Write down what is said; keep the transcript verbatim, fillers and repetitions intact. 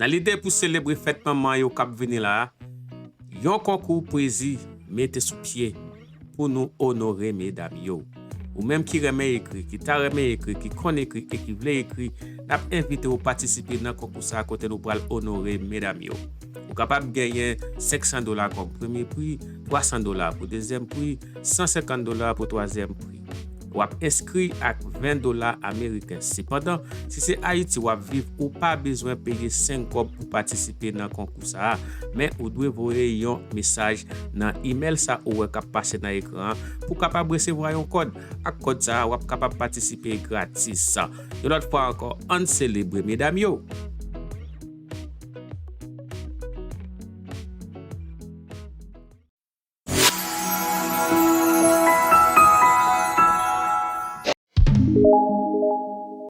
Nan lide pou selebre fèt manman yo k ap vini la a, yon konkou pwezi mete sou pye pou nou onore medam yo. Ou menm ki renmen ekri, ki ta renmen ekri, ki konn ekri e ki vle ekri, n ap envite w patisipe nan konkou sa a kote nou pral onore medam yo. Ou kapab genyen senk san dola kòm premye pri, twa san dola pou dezyèm pri, san senkant dola pou twazyèm pri. W ap enskri ak ven dola ameriken. Sepandan, si se Ayiti w ap viv, ou pa bezwen peye senk kòb pou patisipe nan konkou sa a, men ou dwe voye yon mesaj nan imèl sa ou wè k ap pase nan ekran an pou w kapab resevwa yon kòd. Ak kòd sa a, w ap kapab patisipe gratis. Yon lòt fwa ankò, ann selebre medam yo!